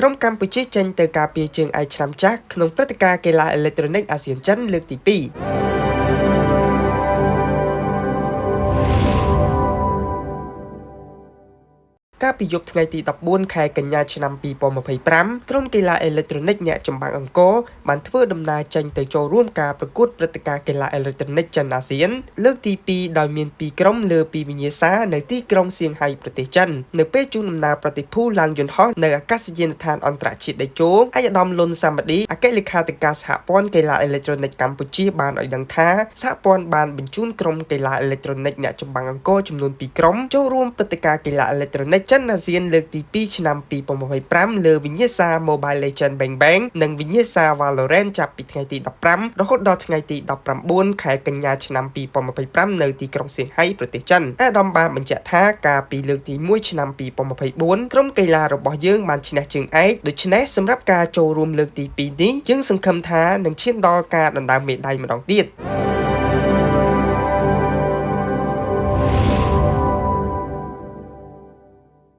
ក្រុមកម្ពុជាចេញទៅការពារជើងឯកឆ្នាំចាស់ក្នុងព្រឹត្តិការណ៍កីឡាអេឡិចត្រូនិកអាស៊ានចិនលើកទី2។ កាលពីយប់ថ្ងៃទី14ខែកញ្ញាឆ្នាំ2025ក្រុមកីឡាអេឡិចត្រូនិកអ្នកចម្បាំងអង្គរបានធ្វើដំណើរចេញទៅចូលរួមការប្រកួតព្រឹត្តិការណ៍កីឡាអេឡិចត្រូនិកចិនអាស៊ានលើកទី2ដោយមាន2ក្រុមលើពីវិញ្ញាសានៅទីក្រុងសៀងហៃប្រទេសចិននៅពេលជូនដំណើរប្រតិភូឡើងយន្តហោះនៅអាកាសយានដ្ឋានអន្តរជាតិតេជោឯកឧត្តមលុនសាមឌីអគ្គលេខាធិការសហព័ន្ធកីឡាអេឡិចត្រូនិកកម្ពុជាបានឲ្យដឹងថាសហព័ន្ធបានបញ្ជូនក្រុមកីឡាអេឡិចត្រូនិកអ្នកចម្បាំងអង្គរចំនួន2ក្រុមចូលរួមព្រឹត្តិការណ៍កីឡាអេឡិចត្រូនិកចិនអាស៊ានលើកទី2ឆ្នាំ2025លើវិញ្ញាសា Mobile Legends Bang Bang និងវិញ្ញាសា Valorant ចាប់ពីថ្ងៃទី15រហូតដល់ថ្ងៃទី19ខែកញ្ញាឆ្នាំ2025នៅទីក្រុងសៀងហៃប្រទេសចិន។ អាដាមបានបញ្ជាក់ថាកាលពីលើកទី1ឆ្នាំ2024ក្រុមកីឡារបស់យើងបានឈ្នះជើងឯកដូច្នេះសម្រាប់ការចូលរួមលើកទី2នេះយើងសង្ឃឹមថានឹងឈានដល់ការដណ្ដើមមេដាយម្ដងទៀត។